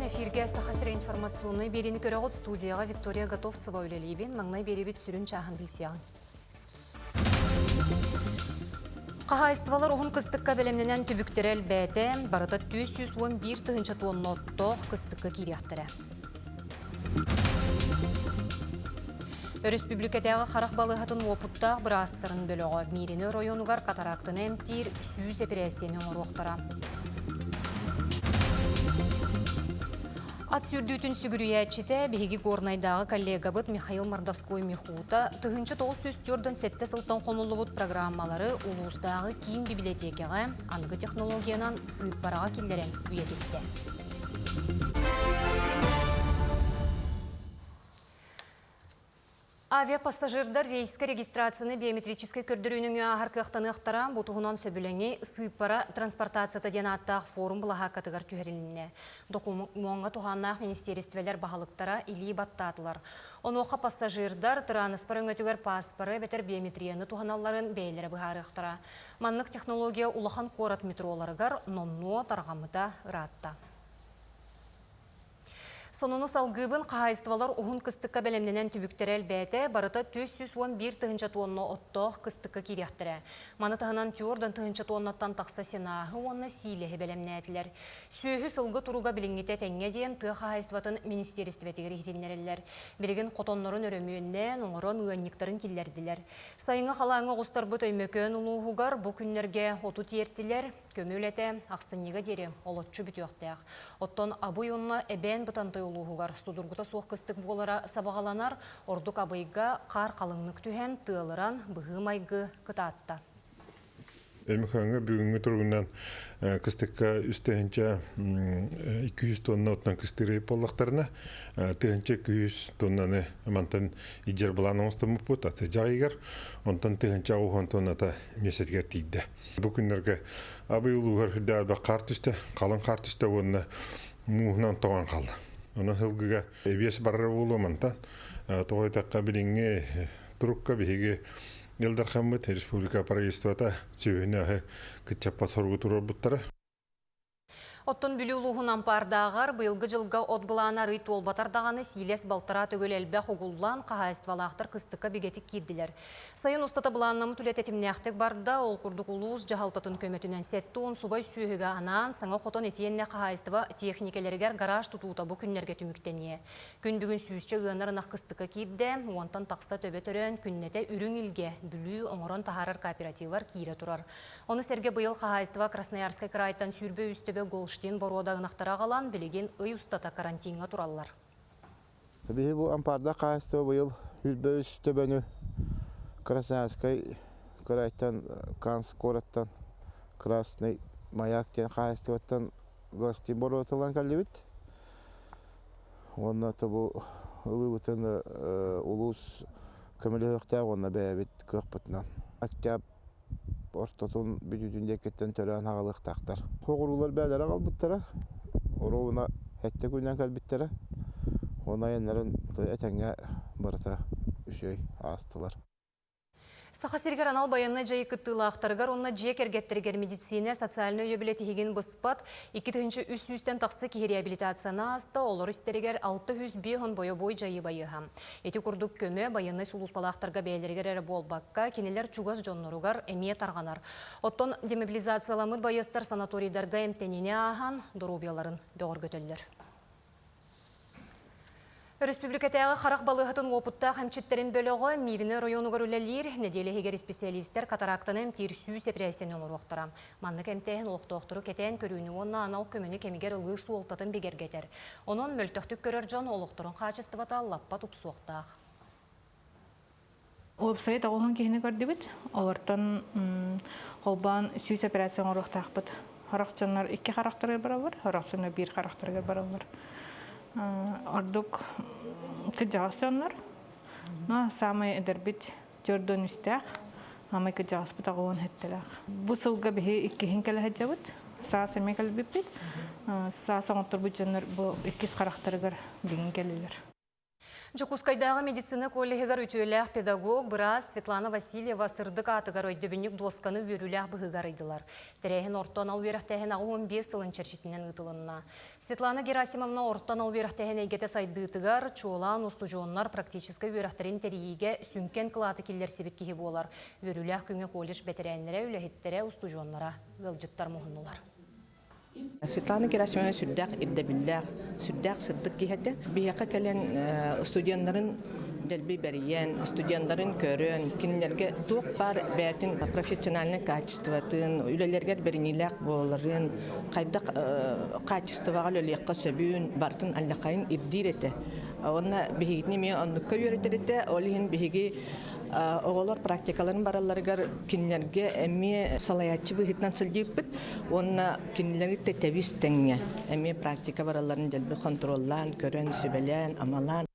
Эфиргэ Саха сирэ информационнай биэриини көрөҕүт. Студияҕа Виктория Готовцева үлэлиибин. Маҥнай биэриибит сүрүн чааһын билсиэҕиҥ. Хаһаайыстыбалар уһун кыстыкка бэлэмнэнэн түбүктэрэ элбээтэ. Барыта 411 тыһыынча туонна оттоох кыстыкка киириэхтэрэ. Өрөспүүбүлүкэтээҕи харах балыыһатын уопуттаах быраастарын бөлөҕө Мииринэ оройуонугар катарактаны эмтиир 100 эпэрээссийэни оҥоруохтара. Ат сүүрдүүтүн сүгүрүйээччитэ биһиги Горнайдааҕы коллегабыт Михаил Мордовской Михута 1947 сылтан хомуллубут программалары улуустааҕы киин бибилэтиэкэҕэ аныгы технологиянан сыыппараҕа киллэрэн үйэтиттэ. Авиапассажирдар рейскэ регистрацияны биометрическэй көрдөрүүнү ааһар кыахтаныахтара. Бу туһунан сөбүлэҥи сыыппара транспортацията диэн ааттаах форум былаһааккатыгар түһэрилиннэ. Докумуоҥҥа туһааннаах министиэристибэлэр баһылыктара илии баттаатылар. Онуоха пассажирдар тырааныспар өҥөтүгэр пааспары эбэтэр биометрияны туһаналларын бэйэлэрэ быһаарыахтара. Маннык технология улахан куорат метроларыгар номнуо тарҕаммыта ыраатта. Сонуну салгыыбын хаһаайыстыбалар уһун кыстыкка бэлэмнэнэн түбүктэрэ элбээтэ, барыта 411 тыһыынча туонна оттоох кыстыкка киириэхтэрэ. Маны таһынан түөрт тыһыынча туоннаттан тахса сенааһы уонна сиилэһи бэлэмнээтилэр. Сүөһү сылгы туруга билиҥҥитэ тэҥҥэ диэн тыа хаһаайыстыбатын министиэристибэтигэр иһитиннэрэллэр. Билигин хотоннорун өрөмүөннээн, оҥорон ыанньыктарын киллэрдилэр. Сайыҥҥы халааҥҥа оҕустарбыт Өймөкөөн улууһугар бу күннэргэ оту тиэртилэр. Көмө үлэтэ ахсынньыга диэри олоччу бүтүөхтээх. Оттон Абый уонна Эбээн Бытантай улууһугар судургута суох кыстык буолара сабаҕаланар, ордук Абыйга хаар халыҥнык түһэн, тыалыран, быһыы-майгы кытаатта. Өймөкөөҥҥө бүгүҥҥү туругунан кыстыкка үс тыһыынча 200 тонна оттон кыстыыры буоллахтарына, тыһыынча 200 тоннаны мантан идьэр былаан оҥостоммуппут аты дьаҕыйыгар, онтон тыһыынча 80 тонната миэстэтигэр тиийдэ. Бу күннэргэ Абый улууһугар сүрдээх элбэх хаар түстэ, халыҥ хаар түстэ уонна мууһунан тоҥон хаалла. Онон сылгыга эбиэс барара буолуо мантан. Тоҕо диэтэххэ, билиҥҥи турукка биһиги Ил Дархаммыт республика правительствота сүөһүнү-аһы кыччаппат соругу туруорбуттара. Оттон Бүлүү улууһун Ампаардааҕар быйылгы дьылга от былаана арыый туолбатар даҕаны сиилэс балтараа төгүл элбэх угуллаан хаһаайыстыбалаахтар кыстыкка бигэтик киирдилэр. Сайын устата былааннаммыт үлэ тэтимнээхтик барда. Ол курдук улуус дьаһалтатын көмөтүнэн 70 субай сүөһүгэ анаан саҥа хотон итиэннэ хаһаайыстыба техникэлэригэр гараж тутуута бу күннэргэ түмүктэниэ. Күн бүгүн сүүсчэ ыанар ынах кыстыкка киирдэ, уонтан тахса төбө төрөөн күннэтэ үрүҥ илгэ Бүлүү оҥорон таһаарар кооперативар киирэ турар. Ону сэргэ быйыл хаһаайыстыба Красноярскай кыраайтан 23 төбө Голштин боруода ынахтары аҕалан, билигин ый устата карантиҥҥа тураллар. Биһи бу ампаардаах хаһаайыстыба быйыл 23 төбөнү Красноярскай кыраайтан, Канск куораттан Красный маяк диэн хаһаайыстыбаттан Голштин боруода ылан кэллибит. Уонна бу ылыыбытын улуус көмөлөһүөхтээх уонна бэйэбит кыахпытынан. Октябрь ортотун бүтүүтүн диэкиттэн төрөөн аҕалыахтаахтар. Хоҕуруулар бээлэрэ аҕалбыттара, оруобуна сэттэ күнүнэн кэлбиттэрэ. Уонна айаннарын этэҥҥэ барыта үчүгэй аастылар. Саха сиригэр анал байыаннай дьайыы кыттыылаахтарыгар уонна дьиэ кэргэттэригэр медицинэ социальнай өйөбүлэ тиһигин быспат 2300-тэн тахса киһи реабилитацияны ааста, олор истэригэр 605 бойобуой дьайыы байыаһа. Ити курдук көмө байыаннай сулууспалаахтарга бэйэлэригэр эрэ буолбакка, кинилэр чугас дьонноругар эмиэ тарҕанар. Оттон демобилизацияламмыт байыастар санаторийдарга эмтэниини ааһан, доруобуйаларын бөҕөргөтөллөр. Өрөспүүбүлүкэтээҕи харах балыыһатын уопуттаах эмчиттэрин бөлөҕө Мииринэй оройуонугар үлэлиир. Нэдиэлэ иһигэр исписэлиистэр катарактаны эмтиир 100 эпэрээссийэни оҥоруохтара. Маннык эмтээһин олохтоохтору кэтээн көрүүнү уонна анал көмөнү кэмигэр ылыы суолтатын бигэргэтэр. Онон мөлтөхтүк көрөр дьон олохторун хаачыстыбата лаппа тупсуохтаах. Уопсайа тоҕуһун киһини көрдүбүт. Олортон холбоон 100 операция оҥоруохтаахпыт. Сорох дьоннор икки харахтарыгар бараллар, сорох дьоннор биир харахтарыгар бараллар. Ордук кырдьаҕас дьоннор. Но самый эдэрбит төрдөн үстээх, самый кырдьаҕаспыт аҕуон хэттэлээх. Бу сылга биһи иккиһин кэлэ сылдьабыт. Саас эмиэ кэлбиппит. Саас оҥотторбут дьоннор бу иккис харахтарыгар билигин кэллилэр. Дьокуускайдааҕы медицина коллеһыгар үтүөлээх педагог, быраас Светлана Васильева сырдык аатыгар өйдөбүнньүк дуосканы үөрүүлээх быһыыга арыйдылар. Тэрээһин орто анал үөрэхтээһин 85 сылын чэрчитинэн ыытылынна. Светлана Герасимовна орто анал үөрэхтээһин эйгэтэ сайдыытыгар, чуолаан устудьуоннар практическай үөрэхтэрин тэрийиигэ сүҥкэн кылааты киллэрсибит киһи буолар. Үөрүүлээх күҥҥэ колледж бэтэрээннэрэ, үлэһиттэрэ, устудьуоннара ыалдьыттар муһуннулар. Светлана Герасимовна сүрдээх ирдэбиллээх, сүрдээх сырдык киһи этэ. Биһиэхэ кэлэн студеннарын дэлби бэрийэн, студеннарын көрөн, кинилэргэ туох баар бэйэтин профессиональнай качествотын, үлэлэригэр бэриниилээх буоларын, хайдах качествоҕа үлэлиэххэ сөбүн барытын аллахайын ирдиир этэ. Уонна биһигини эмиэ оннукка үөрэтэр этэ. Ол иһин биһиги Оҕолор практикаларын баралларыгар кинилэргэ эмиэ салайааччы быһыытынан сылдьыыппыт уонна кинилэри тэтэбис тэҥҥэ эмиэ практика баралларын дэлби хонтуруоллаан, көрөн, сүбэлээн, амалаан.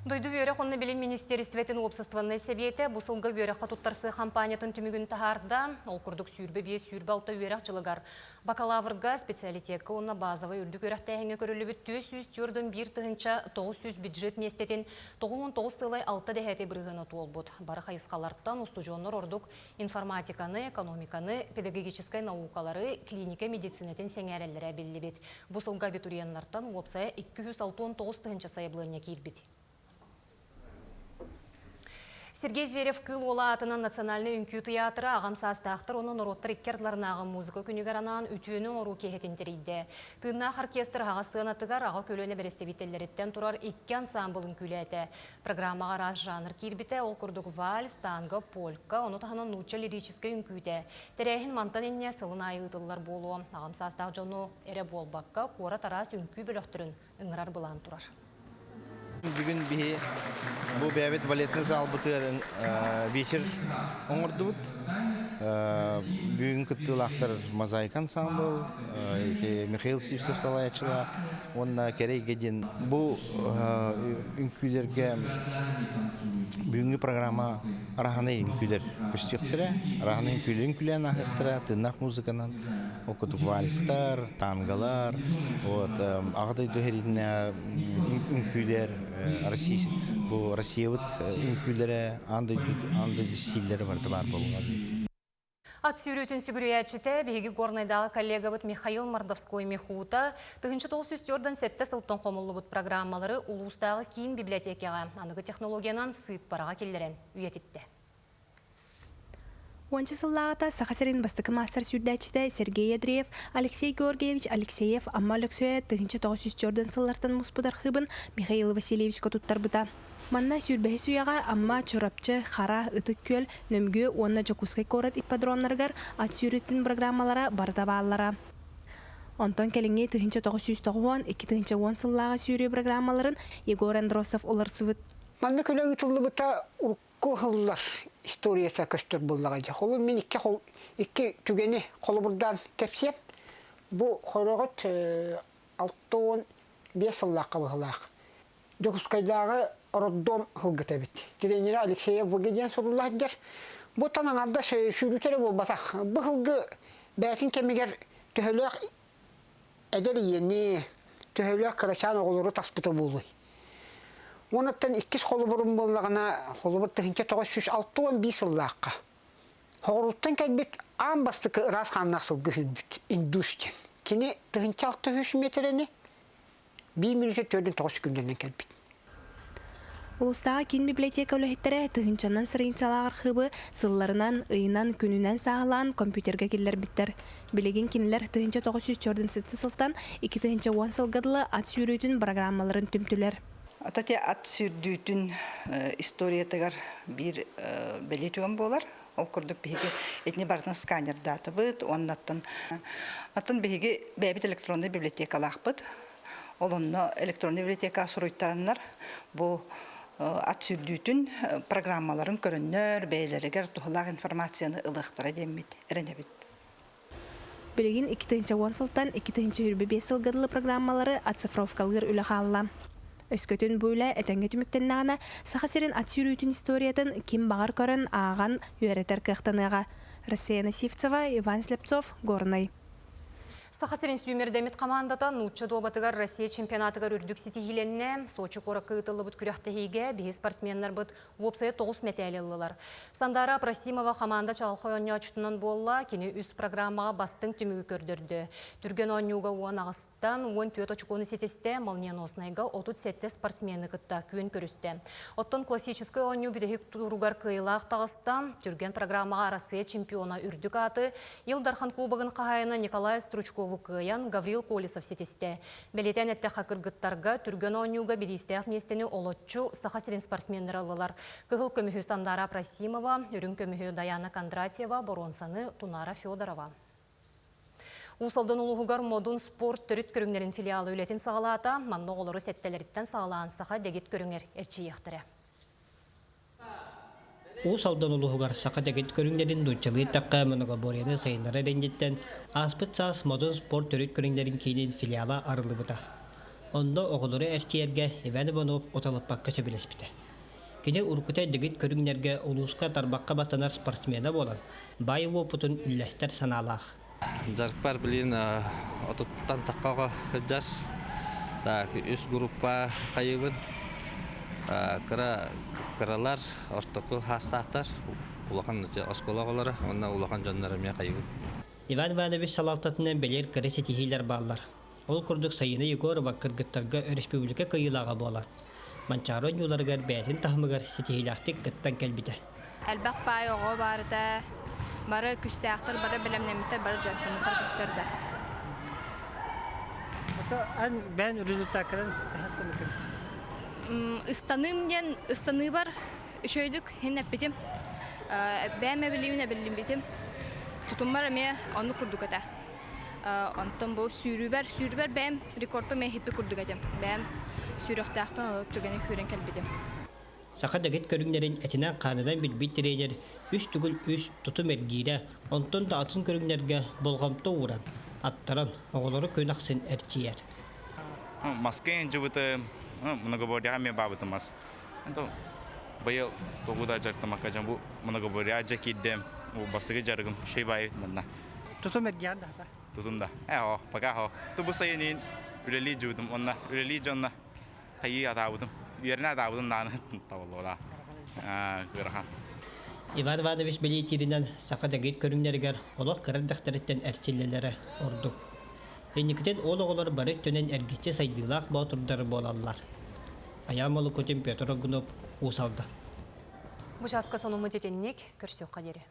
Дойду үөрэх уонна билим министиэристибэтин уопсастыбаннай сэбиэтэ бу сылга үөрэххэ туттарсыы хампаанньатын түмүгүн таһаарда. Ол курдук 25-26 үөрэх дьылыгар Бакалаврга, специалитекка уонна базовай үрдүк үөрэхтээһиҥҥэ көрүллүбүт 441 900 бюджет миэстэтин 99 сыалай 6 дэһээти бырыһыана туолбут. Бары хайысхалартан устудьуоннар ордук информатиканы, экономиканы, педагогическай наукалары, клиника медицинэтин сэҥээрэллэрэ биллибит. Бу сылга абитуриеннартан уопсайа 269 тыһыынча сайабылыанньа киирбит. Сергей Зверев Кыыл Уола аатынан национальнай үҥкүү тыйаатыра аҕам саастаахтар уонна норуоттар икки ардыларынааҕы музыка күнүгэр анаан үтүөнү оҥоруу киэһэтин тэрийдэ. Тыыннаах оркестр аһаҕас сыанатыгар аҕа көлүөнэ бэрэстэбиитэллэриттэн турар икки ансаамбыл үҥкүүлээтэ. Программаҕа араас жанр киирбитэ, ол курдук вальс, танго, полька, ону таһынан нуучча лирическэй үҥкүүтэ. Тэрээһин мантан инньэ сылын аайы ыытыллар буолуо. Аҕам саастаах дьону эрэ буолбакка, куорат араас үҥкүү бөлөхтөрүн ыҥырар былаан турар. Бүгүн биһи бу бэйэбит балетный залбытыгар вечер оҥордубут. Бүгүн кыттыылаахтар Мозаика ансамбл, Михаил Сивцев салайааччылаах уонна Кэрэ эйгэ диэн бу үҥкүүлэргэ бүгүҥҥү программа араһанай үҥкүүлэр көстүөхтэрэ, араһанай үҥкүүлэр үҥкүүлээн ааһыахтара, тыыннаах музыканан. Ол курдук вальстар, танголар, вот, Аҕа дойду сэриитинэ үҥкүүлэр, Россия, бу Россиябыт үҥкүүлэрэ, аан дойду, аан дойду стиллэрэ барыта баар буолуоҕа. Ат сүүрүүтүн сүгүрүйээччитэ биһиги Горнайдааҕы коллегабыт Михаил Мордовской Михута 1947 сылтан хомуллубут программалары улуустааҕы киин библиотекаҕа аныгы технологиянан сыыппараҕа киллэрэн үйэтиттэ. Уонча сыллааҕыта Саха сирин бастакы маастар сүүрдээччитэ Сергей Андреев, Алексей Георгиевич Алексеев Амма Өлөксөйө 1904 сыллартан муспут архыыбын Михаил Васильевичка туттарбыта. Манна сүүрбэһис үйэҕэ Амма, Чурапчы, Хара, Ытык Күөл, Нөмгүө уонна Дьокуускай куорат ипподромнарыгар ат сүүрүүтүн программалара барыта бааллара. Онтон кэлиҥҥи 1990-2010 сыллааҕы сүүрүү программаларын Егор Андросов уларсыбыт. Манна күлэ ыытыллыбыта Куоһуллар историята көстөр буоллаҕа дьэ. Холу мин икки, икки түгэни холобурдаан кэпсиэм. Бу хороҕот 65 сыллаахха быһылаах. Дьокуускайдааҕы роддом ылгыта эбит. Тренерэ Алексеев ВГ диэн сурулла сылдьар. Бу танаҥардас сүүрүүтэ эрэ буолбатах. Бу ылгы бэйэтин кэмигэр төһөлөөх эдэр ийэни, төһөлөөх кырачаан оҕолору таспыта буолуой? Уонуттан иккис холобурум буоллаҕына, холобур 1961 сыллаахха Хоҕуруттан кэлбит аан бастакы ыраас хааннаах сылгы сүүрбүт индус диэн. Кини 1600 миэтэрэни биир мүнүүтэ 49 күннэнэн кэлбит. Улуустааҕы киин библиотека үлэһиттэрэ тыһыынчанан страницалаах архыыбы сылларынан, ыйынан, күнүнэн сааһылаан компьютерга киллэрбиттэр. Билигин кинилэр 1947 сылтан 2010 сылга дылы ат сүүрүүтүн программаларын түмтүлэр. Ата ат сүүрдүүтүн историятыгар биир бэлиэ түгэн буолар. Ол курдук биһиги итини барытын сканердаатыбыт уоннаттан атын биһиги бэйэбит электроннай библиотекалаахпыт. Ол онно электроннай библиотека суруйтараннар бу ат сүүрдүүтүн программаларын көрөннөр бэйэлэригэр туһалаах информацияны ылыахтара диэммит эрэнэбит. Билигин 2010 сылтан 2025 сылга дылы программалары оцифровкалыыр үлэ хаалла. Өскөтүн бу үлэ этэҥҥэ түмүктэннэҕинэ, Саха сирин ат сүүрүүтүн историятын ким баҕар көрөн, ааҕан, үөрэтэр кыахтаныаҕа. Рассеяна Сивцева, Иван Слепцов, Горнай. Саха сирин сүүмэрдэммит хамаандата нуучча дуобатыгар Россия чемпионатыгар үрдүк ситиһиилэннэ. Сочи куоракка ыытыллыбыт күрэхтэһиигэ биһи спортсменнарбыт уопсайа тоҕус мэтээли ыллылар. Сандара Апросимова хамаанда чаҕылхай оонньооччутунан буолла. Кини үс программаҕа бастыҥ түмүгү көрдөрдө. Түргэн оонньууга 18-тан 14 очукуону ситистэ, молниеноснайга 37 спортсмены кытта күөн көрүстэ. Оттон классическай оонньуу бүтэһик тууругар кыайыылаах таҕыста. Түргэн программаҕа Арассыыйа чемпиона үрдүк ааты Ил Дархан Кубогын хаһаайына Николай Стручкову кыайан Гаврил Колесов ситистэ. Бэлиэтээн эттэххэ, кыргыттарга түргэн оонньууга бириистээх миэстэни олоччу Саха сирин спортсменнара ыллылар. Кыһыл көмүһү Сандара Апросимова, үрүҥ көмүһү Даяна Кондратьева, боруонсаны Тунара Федорова. Уус Алдан улууһугар Модун спорт төрүт көрүҥнэрин филиала үлэтин саҕалаата. Манна оҕолору сэттэлэриттэн саҕалаан саха дэгит көрүҥэр эрчийиэхтэрэ. Уус Алдан улууһугар саха дэгит көрүҥнэрин нууччалыы эттэххэ многоборьены сайыннарар инниттэн ааспыт саас Модун спорт төрүт көрүҥнэрин киинин филиала арыллыбыта. Онно оҕолору эрчийэргэ Иван Иванов уталыппакка сөбүлэспитэ. Кини уруккута дэгит көрүҥнэргэ улууска тарбахха баттанар спортсмена буолан, баай уопутун үллэстэр санаалаах. Дьарыкпар билигин отуттан тахха сылдьар. Так, үс группа хайыбын. Кыра кыралар, ортоку хаастаахтар, улахан оскуола оҕолоро уонна улахан дьоннор эмиэ хайыбын. Иван Иванович салалтатынан бэлиэр кыра ситиһиилэр бааллар. Ол курдук Сайыына Егорова кыргыттарга өрөспүүбүлүкэ кыайыылааҕа буолар. Манчаары оонньууларыгар бэйэтин таһымыгар ситиһиилээхтик кыттан кэлбитэ. Элбэх баай оҕо баарыта, бары күстээхтэр, бары бэлэмнэммиттэр, бары дьарыктаммыттар көстөр да. Эн бэйэн результаккынан таһастамыкын? Ыстаныым диэн ыстаныыбар үчүгэйдик иһин эппитим. Бэйэм эбилиибин эбиллибитим. Тутуммар эмиэ оннук курдук этэ. Онтон бу сүүрүүбэр, сүүрүүбэр бэйэм рекордпун эмиэ хиппи курдук этим. Бэйэм сүүрүөхтээхпин түргэнник сүүрэн кэлбитим. Саха дэгит көрүҥнэрин этинэн-хаанынан билбит тренер үс төгүл үс тутум эргиирэ, онтон да атын көрүҥнэргэ болҕомто ууран, аттаран, оҕолору күн ахсын эрчийэр. Маска дьыбыты многоборьеҕа эмиэ баабытым мас. Быйыл тугу да дьарыктамакка дьон бу многоборьеҕа дьэ киирдим. Бастакы дьарыгым үчүгэй баайбыт манна. Тутум эргиэн да Тутум да. Э о, пока хо. Ту бу сайынын үлэлии дьыбытым онна үлэлии дьонно хайыы атаабытым. Үөрэнэ атаабытым нааны табыллыбата. Ыарахан. Иван Иванович бэлиэтииринэн саха дэгит көрүҥнэригэр олох кыра эрдэхтэриттэн эрчиллэллэрэ ордук. Инникитин ол оҕолор бары өттүнэн эргиччи сайдыылаах боотурдар буолаллар. Айаан Молукутин, Петр Огунов, Уус Алдан. Бу чааска сонуммут итинник, көрсүөххэ диэри.